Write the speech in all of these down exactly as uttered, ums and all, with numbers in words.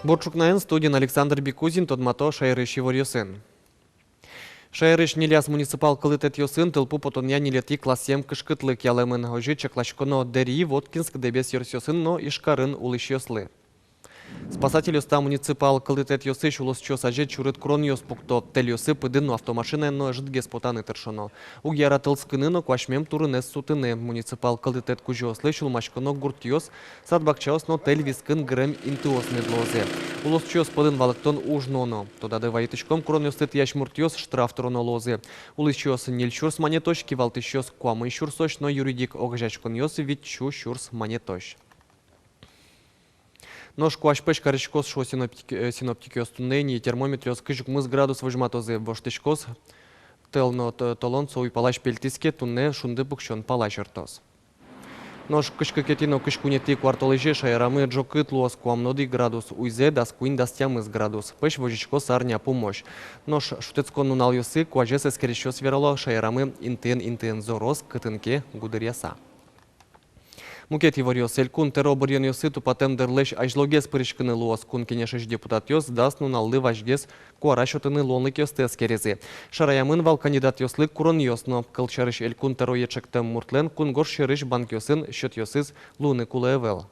Бур ӵукнаен, студиын Александр Бикузин. Тодмато шаерысь иворъёсын. Шаерысь ньыльяз муниципал кылдытэтъёсын тылпу потонъя ньылетӥ классъем кышкытлык ялэмын. Озьы чакласьконо Дэри, Воткинск, Дэбес ёросъёсын но Ижкарын улӥсьёслы. Спасательёс та муниципал кылдытэтъёсысь улосчиос азе чурыт куронъёс пукто. Тэльёсы пыдын но автомашинаен но ӧжытгес потаны тыршоно. Уг яра тылскыны но куасьмем турынэз сутыны. Муниципал кылдытэт кузёослы сюлмаськоно гуртъёс, сад-бакчаос но тэль вискын гырем интыос мед луозы. Улосчиос пӧлын валэктон уж нуоно. Тодады вайытӥськом, куронъёсты тӥясь муртъёс штраф тыроно луозы. Улӥсьёс ньыль сюрс манетозь, кивалтӥсьёс куамын сюрсозь но юридик огазеяськонъёс витьсю сюрс манетозь. Нош куазь пӧсь кариськоз, шуо синоптик-, э, синоптикъёс. Туннэ ини термометръёс кызь укмыс градус возьматозы, воштӥськоз тӧл но т-, толон со уйпалась пельтӥз ке, туннэ шунды пуксён пала сёртоз. Нош кызь кыкетӥ но кызь куинетӥ куартолэзе шаерамы ӝокыт луоз, куамын одӥг градус, уйзэ дас куинь-дас тямыс градус. Пӧсь возиськоз арня пумозь. Нош шутэтскон нуналъёсы куазез эскерисьёс верало, шаерамы интыен-интыен зороз, кытын ке гудыръяса. Мукет иворъёс. Элькун тӧро быръёнъёсы тупатэм дырлэсь азьлогес пыриськыны луоз. Кун Кенешысь депутатъёс дас нуналлы вазьгес куара сётыны луонлыкъёсты эскеризы. Шараямын вал кандидатъёслы куронъёс но. Кылсярысь, элькун тӧрое ӵектэм муртлэн кунгож сьӧрысь банкъёсын счётъёсыз луыны кулэ ӧвӧл.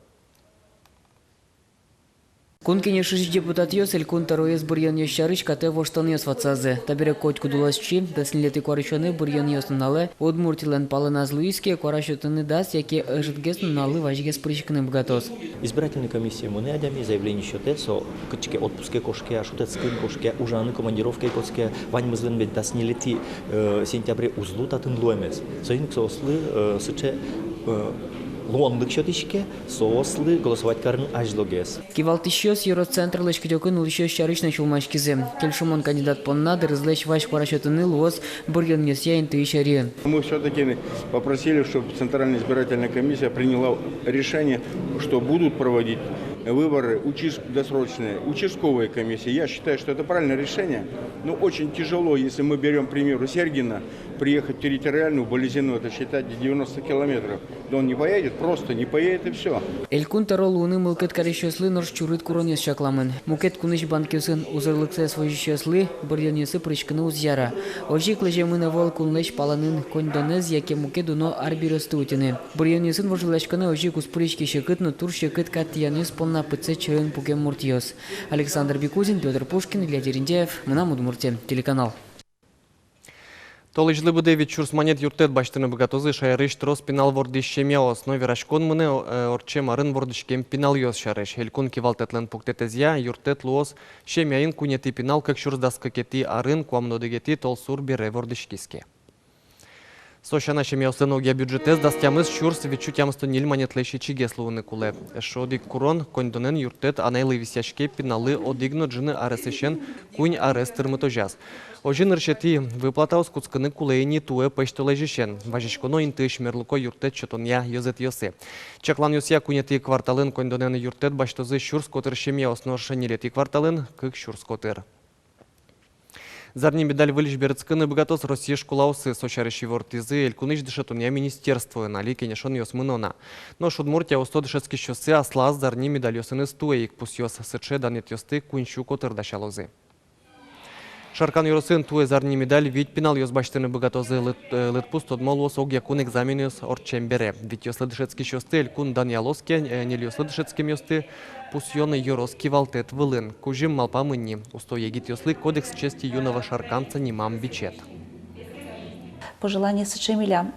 Кун Кенешысь депутатъёс элькун тӧроез быръёнъёс сярысь катэ воштонъёс ватсазы. Табере котькуд улосчи дас ньылетӥ куарусёнэ быръёнъёс нуналэ Удмуртилэн палэназ луиз ке, куара сётыны дас яке ӧжытгес нуналлы вазьгес пыриськыны быгатоз. Избирательной комиссие мынэ адями, заявление сётэ, со кытчы ке отпуске кошке-а, шутэтскын кошке-а, ужаны командировкае кошке-а, ваньмызлэн ведь дас ньылетӥ, э, сентябре уз лу татын луэмез. Соин ик соослы, э, сыӵе, э, луонлык сётӥське, соослы голосовать карыны азьлогес. Кивалтӥсьёс Ёросцентрлэсь кыдёкын улӥсьёс сярысь но сюлмаськизы. Кельшымон кандидат понна дырызлэсь вазь куара сётыны луоз быръёнъёсъя интыысь ӧри. Мы всё-таки попросили, чтобы Центральная избирательная комиссия приняла решение, что будут проводить выборы участ-, досрочные, участковые комиссии. Я считаю, что это правильное решение. Но очень тяжело, если мы берём, к примеру, Сергина, приехать в территориальную, в Балезино, это считать девяносто километров. Да он не поедет, просто не поедет и всё. Элькун тӧро луыны мылкыд карисьёслы нош чурыт куронъёс чакламын. Мукет кунысь банкъёсын узырлыксэс возисьёслы быръёнъёсы пыриськыны уз яра. Озьы ик лэземын ӧвӧл кунлэсь палэнын коньдонэз яке мукет уно арбериосты утьыны. Быръёнъёсын вожвылъяськыны озьы ик уз пыриське секыт но тур секыт кат тӥянъёс понна пытсэт сьӧрын пукем муртъёс. Александр Бикузин, Пётр Пушкин, Илья Дерендяев, «Мынам Удмуртие» телеканал. Толэзьлы быдэ вить сюрс манет юрттэт басьтыны быгатозы шаерысь трос пинал вордӥсь семьяос. Но вераськон мынэ, э, ортчем арын вордӥськем пиналъёс сярысь. Элькун кивалтэтлэн пуктэтэзъя, юрттэт луоз, семьяын куинетӥ пинал кык сюрс дас кыкетӥ арын куамын одӥгетӥ толсур бере вордӥськиз ке. Со сяна, семьяослэн огъя бюджетэз дас тямыс сюрс витьсю тямыстон ньыль манетлэсь ичигес луыны кулэ. Эшшо одӥг курон: коньдонэн юрттэт анайлы висъяське пиналлы одӥг но ӝыны аресысен куинь арес тырмытозяз. Озьы нырысетӥ выплатаос кутскыны кулэ ини туэ пӧсьтолэзьысен. Вазиськоно интыысь мерлыко юрттэт сётонъя ёзэтъёсы. Чакланъёсъя, куинетӥ кварталын коньдонэн юрттэт басьтозы сюрс котыр семьяос, нош ньылетӥ кварталын — кык сюрс котыр. Зарни медаль выльысь берытскыны быгатоз Россиысь школаосы. Со сярысь ивортӥзы элькунысь дышетонъя министерствоын. Али кенешонъёс мыно на. Нош Удмуртия усто дышетскисьёссы аслаз зарни медальёсыныз туэ ик пусъёз. Сыӵе данъетъёсты куинь сю котыр дасялозы. Шаркан ёросын туэ зарни медаль вить пиналъёс басьтыны быгатозы. Лыд-, э, лыдпус тодмо луоз огъякун экзаменъёс ортчем бере. Витьёслы дышетскисьёсты элькун данъялоз ке, э, ньыльёслы дышетскемъёсты пусъёно ёрос кивалтэт вылын. Кузьым малпамын ни: усто егитъёслы «Кодекс чести юного шарканца» нимам бичет. Пожелание сыӵе милям,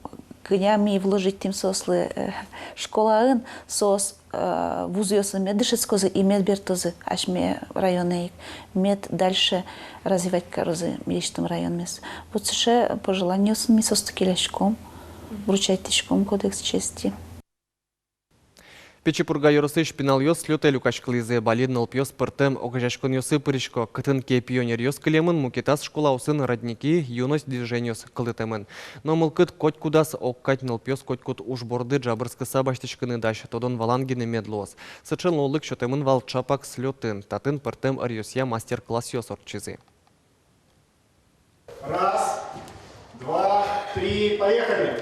кӧня ми вложить тӥм соослы, э, школаын, соос, э, вузъёсы мед дышетскозы и мед бертозы асьме районэ ик, мед дальше развивать карозы милесьтым районмес. Вот сыӵе пожеланиосын ми соосты келяськом, вручать тӥськом «Кодекс чести». Пичи Пурга ёросысь пиналъёс слётэ люкаськылӥзы. Али нылпиос пӧртэм огазеяськонъёсы пырисько. Кытын ке пионеръёс кылемын, мукетаз школаосын «Родники», «Юность» движениос кылдытэмын. Но мылкыд котькудаз огкадь: нылпиос котькуд уж борды ӝабырскыса басьтӥськыны дась, тодон-валан гинэ мед луоз. Сыӵе луонлык сётэмын вал ӵапак слётын. Татын пӧртэм ӧръёсъя мастер-классъёс ортчизы. Раз, два, три, поехали!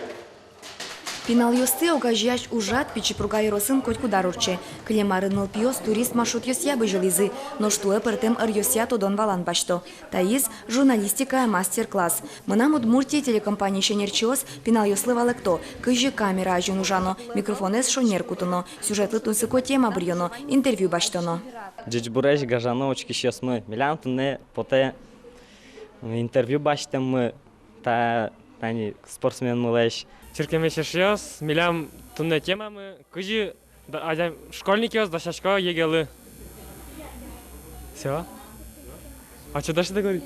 Пиналъёсты огазеясь ужрад Пичи Пурга ёросын котькуд ар ортче. Кылем арын нылпиос турист маршрутъёсъя бызьылӥзы, нош туэ пӧртэм ӧръёсъя тодон-валан басьто. Таиз журналистикая мастер-класс. «Мынам Удмуртие» телекомпаниысь ӧнерчиос пиналъёслы валэкто, кызьы камера азьын ужано, микрофонэз шонер кутоно, сюжетлы тунсыко тема быръёно, интервью басьтоно. Ӟечбуресь, гажано учкисьёсмы! Милям туннэ потэ интервью басьтэммы та, тани, спортсменмылэсь. Чырткемесь эшъёс, милям туннэ темамы: кызьы да-, адям-, школьникъёс дасясько ЕГЭ-лы. Всё. А чё дальше говорить?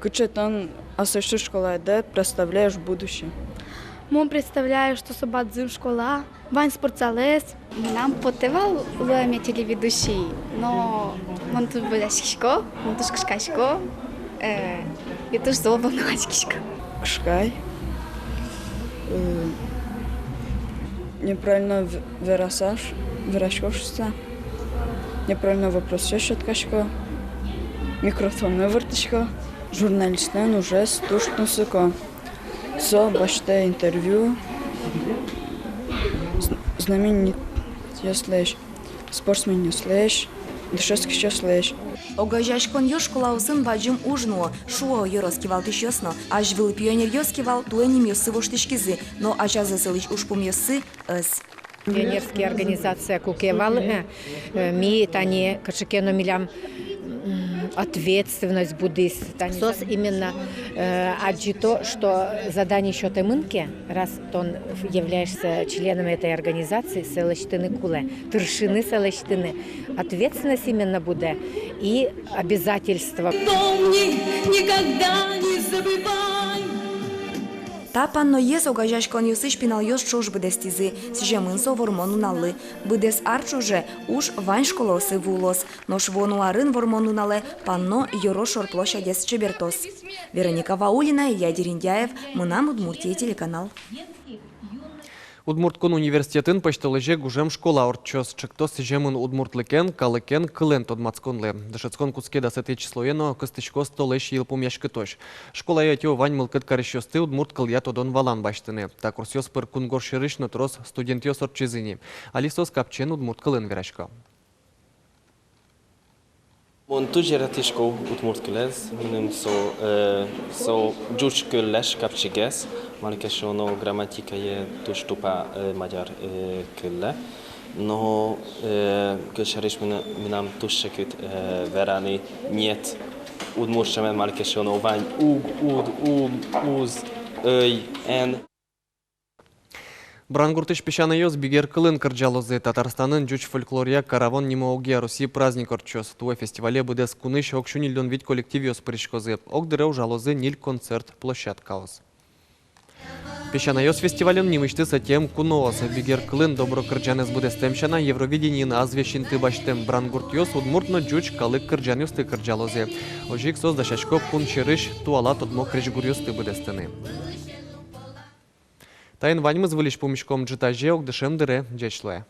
Кыӵе тон аслэсьтыд школаедэ представляешь будущее? Мон представляю, что со бадӟым школа, вань спортзалэз. Мынам потэ вал луэме телеведущий, но мон туж быдэсъяськисько, мон туж кышкасько, э, и туж зол волноватьскисько. Кышкай. Э, неправильно в-, верасаш, верасько шуыса. Неправильно вопросъёс сётӥсько. Микрофонмы ивортӥсько. Журналистлэн ужез туж тунсыко. Со басьтэ интервью з-, знаменитостьёслэсь, спортсменъёслэсь, дышетскисьёслэсь. Огазеяськонъёс школаосын бадӟым уж нуо, шуо ёрос кивалтӥсьёс но. Азьвыл пионеръёс ке вал, туэ нимъёссы воштӥськизы, но азязы сылӥсь ужпумъёссы ӧз. Пионерский организация куке вал, э, э, ми тани кыӵе ке но милям, м, ответственность будӥз. Тани соос именно, э, адӟыто, что задание сётэмын ке, раз тон являешься членом этой организации, сое лэсьтыны кулэ, тыршыны сое лэсьтыны, ответственность именно будэ и обязательство. Помни, никогда не забывай. Та панноез огазеяськонъёсысь пиналъёс ӵош быдэстӥзы, сӥземын со Вормон нуналлы. Быдэс ар ӵоже уж вань школаосы вуылоз. Нош вуоно арын Вормон нуналэ панно ёрос шор площадез чебертоз. Вероника Ваулина, Илья Дерендяев, «Мынам Удмуртие» телеканал. Удмурт кун университетын пӧсьтолэзе гужем школа ортчоз. Ӵекто сӥземын удмуртлыкен, калыкен, кылэн тодматсконлы. Дышетскон кутске дасэтӥ числое но, кыстӥськоз толэзь йылпумъяськытозь. Школае ӧтё вань мылкыд карисьёсты удмурт кылъя тодон-валан басьтыны. Та курсъёс пыр кунгож сьӧрысь но трос студентъёс ортчизы ни. Али соос капчиен удмурт кылын верасько. Мон туж яратӥсько удмурт кылэз, мыным со, э, со ӟуч кыллэсь капчигес, малы ке шуоно грамматикае туж тупа, э, мадьяр, э, кыллы. Но, э, кылсярысь, мыны-, мынам туж секыт, э, вераны «нет» удмурт сямен, малы ке шуоно вань уг, уд, ум, уз, ӧй, эн. Брангуртысь песянайёс бигер кылын кырӟалозы. Татарстанын ӟуч фольклоръя «Каравон» нимо огъя Россиысь праздник ортчоз. Туэ фестивале быдэс кунысь ог сю ньыльдон вить коллективъёс пыриськозы. Огдыре ужалозы ньыль концерт площадкаос. Песянайёс фестивалын нимысьтыз ӧтем куноос. Бигер кылын добро кырӟанэз быдэстэм сяна, Евровидениын азвесь инты басьтэм брангуртъёс удмурт но ӟуч калык кырӟанъёсты кырӟалозы. Озьы ик соос дасясько кун сьӧрысь туала тодмо крезьгуръёсты быдэстыны. Таин ваньмыз. Выльысь пумиськом ӝытазе ог дышем дыре. Ӟеч луэ.